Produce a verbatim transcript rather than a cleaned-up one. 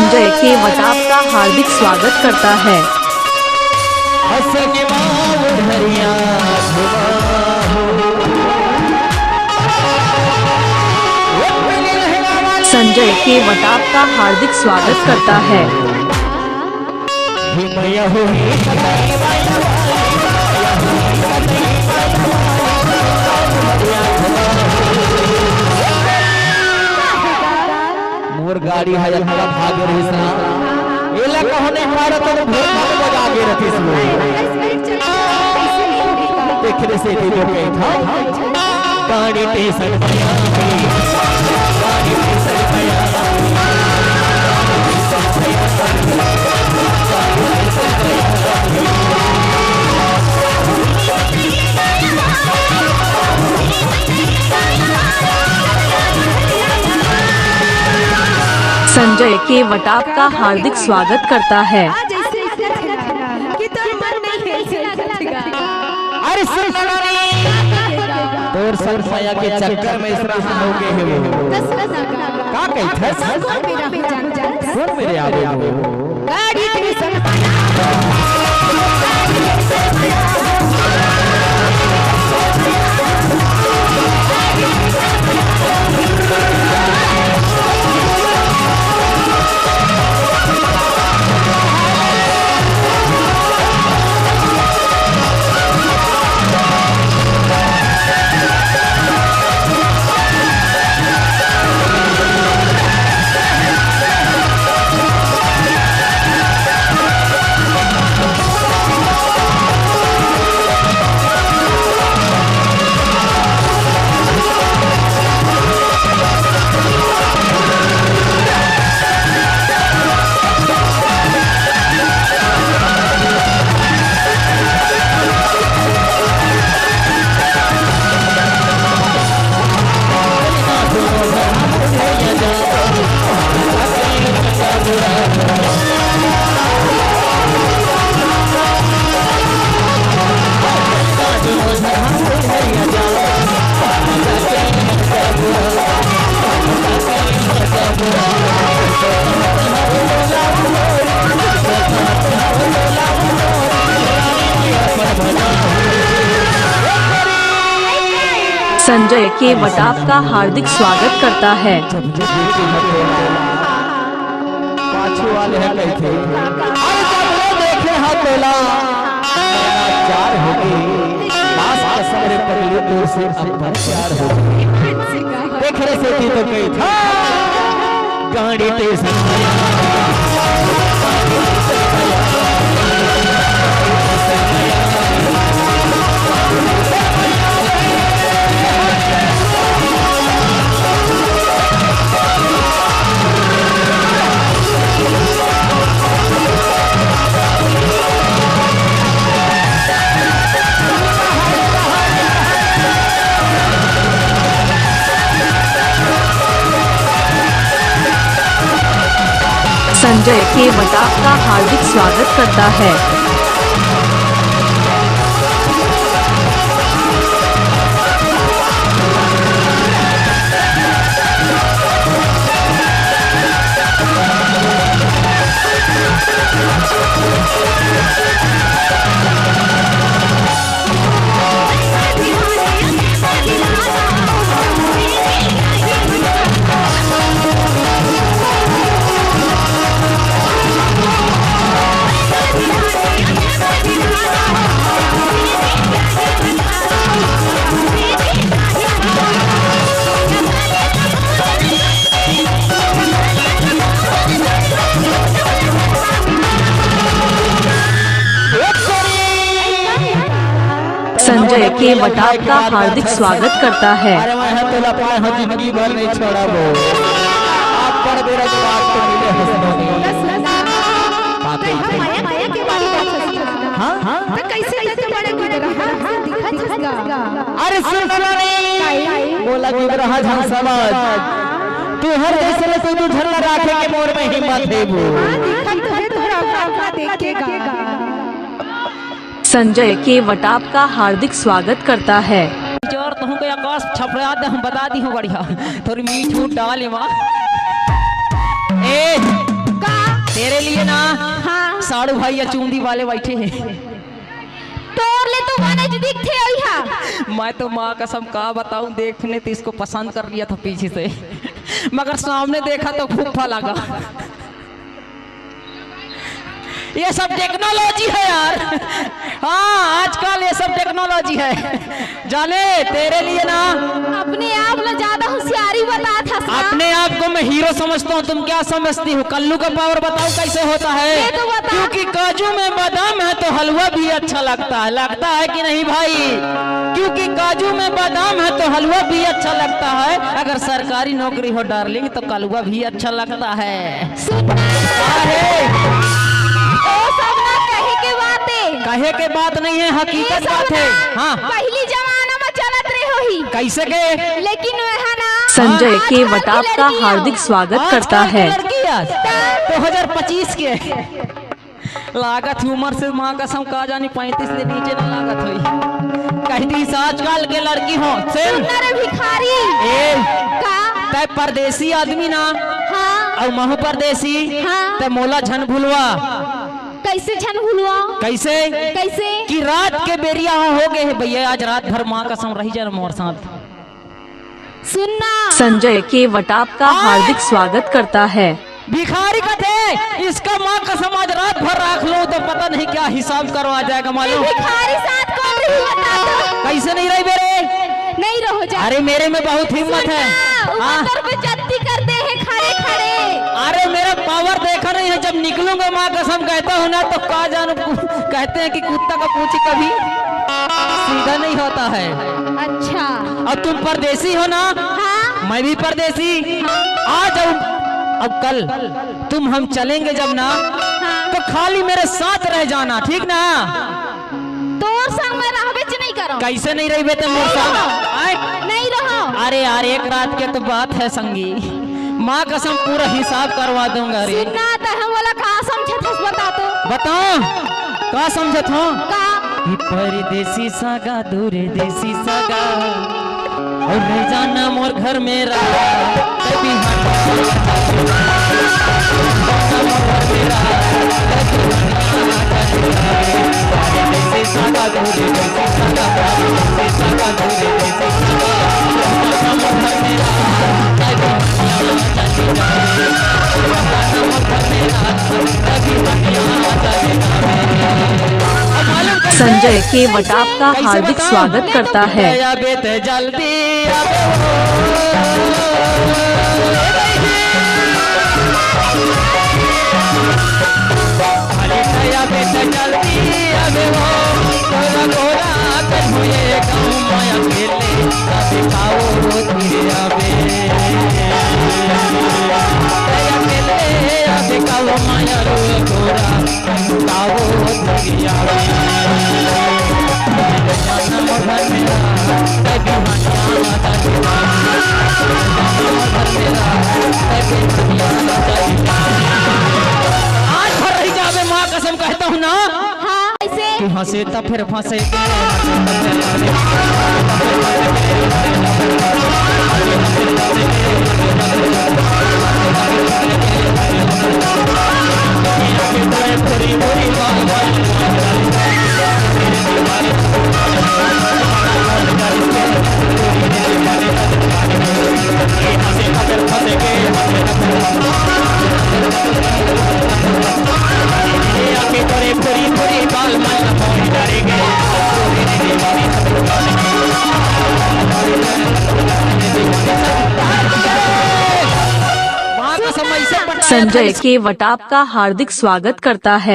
संजय केवट आपका हार्दिक स्वागत करता है। संजय केवट आपका हार्दिक स्वागत करता है। मोर गाड़ी ह अतका भागे रहिस ना, एला कहूँ नहीं मारत त ढोल ढाल बजा के रखिस वो। तेखरे सेती तो कहिथंव, गाड़ी टेसन संजय केवट आपका हार्दिक स्वागत करता है। आज ऐसे लगत हे ना कि तोर मन नहीं खेल खेल करेगा। अरे सुन ना रे, तोर सन मया के चक्कर में इतना हो गए हे वो। दस लगा। का कहिथस? कौन मेरा हो जानता? कौन मेरे आवे हो? गाड़ी पे सब संजय केवट आपका हार्दिक स्वागत करता है। पाछू वाले ह कहिथे, अरे जब वो देखे ह तोला, चार होगे, मास कसम रे पगली तोर से अब्बड़ प्यार होगे। तेखरे सेती तो कहिथंव, गाड़ी टेसन संजय केवट आपका हार्दिक स्वागत करता है। संजय केवट आपका हार्दिक स्वागत करता है। अरे मैं ह तोला पाए हो जिंदगी भर नहीं छोड़बो। आप बड़ बेरा के बात तो मिले हंसनो नहीं। हाँ, हाँ। तो कैसे कैसे बड़े गुजरा? हाँ, हाँ, दिखत हस गा। अरे सुन ना रे। मोला गुजरा झन समझ। तुहर जैसे ले तू झन ला राखे के मोर में हिम्मत हे वो। हाँ, दिखत तो हे तोरा अपना देख के गा। संजय केवट आपका हार्दिक स्वागत करता है। जोर तुहूं के आकाश छपरा दे, हम बता दी हूँ बढ़िया। थोड़ी मीठू डाल माँ। ए, का लिए ना। हाँ। साढ़ू भाई या चूंदी वाले बैठे हैं। तोर ले तो बने नजदीक थे अइहा। मैं तो माँ कसम का बताऊं, देखने तो इसको पसंद कर लिया था पीछे से, मगर सामने देखा तो फूफा लगा। ये सब टेक्नोलॉजी है यार। हाँ, आजकल ये सब टेक्नोलॉजी है। जाने, तेरे लिए ना। अपने आप ला ज्यादा होशियारी बतात हस ना। अपने आप को मैं हीरो समझता हूँ, तुम क्या समझती हो? कल्लू का पावर बताओ कैसे होता है? ये तो बता। क्योंकि काजू में बादाम है तो हलवा भी अच्छा लगता है, लगता है कि नहीं भाई? क्योंकि काजू में बादाम है तो हलवा भी अच्छा लगता है। अगर सरकारी नौकरी हो डार्लिंग तो कलुआ भी अच्छा लगता है। सुन ना। अरे। ओ सब ना कहे के बात है। कहे के बात नहीं है, हकीकत बात है। हाँ। पहली जमाना में चलत रहे होही। कैसे के? लेकिन वह ना संजय के वटाप का हार्दिक स्वागत करता है। लड़की है। दो हज़ार पच्चीस के। लागत ही उम्र से माँ कसम का जानी पैंतीस से नीचे ना लागत होई। कह दी आजकल के लड़की हो, सुन। सुन ना रे भिखारी। ए। का? तै परदेसी आदमी ना। हाँ। अउ महू परदेसी। हाँ। तै मोला झन भुलवा। कैसे झन भुलवा? कैसे? कैसे? कि रात के बेरिया हो, हो गए है भैया, आज रात भर माँ कसम रही जा मोर साथ। सुनना। संजय के वटाप का हार्दिक स्वागत करता है। भिखारी कथे, इसका माँ कसम आज रात भर राख लो तो पता नहीं क्या हिसाब करवा जाएगा मालूम। भिखारी साथ कौन रही बता तो। कैसे नहीं रही मेरे? नहीं रहो जा। अरे मेरे में बहुत हिम्मत है। सुनना, हाँ। ऊपर पे जत्ती करते हैं खड़े खड़े। अरे मेरा पावर देखा नहीं है, जब निकलूंगा माँ कसम कहता हूँ ना तो का जानू, कहते हैं कि कुत्ता का पूछी कभी सीधा नहीं होता है। अच्छा। और तुम परदेसी हो ना? हाँ। मैं भी परदेसी। हाँ। आ जाओ। अब कल तुम हम चलेंगे जब ना, हाँ। तो खाली मेरे साथ रह जाना, ठीक ना? तोर संग मैं रहबे च नहीं करो। कैसे नहीं रहिबे ते मोर संग? आय? नहीं रहो। अरे यार, एक रात के तो बात है संगी, माँ कसम पूरा हिसाब करवा दूंगा रे। सुनना, त हम वाला का समझत हस बता तो। बताओ, का समझत हो? का? कि परदेसी सगा, दूर देसी सगा, और रह जाना मोर घर में रहा। संजय के वटाप का हार्दिक स्वागत करता है। आज भर रही जावे माँ कसम कहता हूँ ना। हाँ, ऐसे। तू हंसे त फिर फंसे। संजय के वटाप का हार्दिक स्वागत करता है।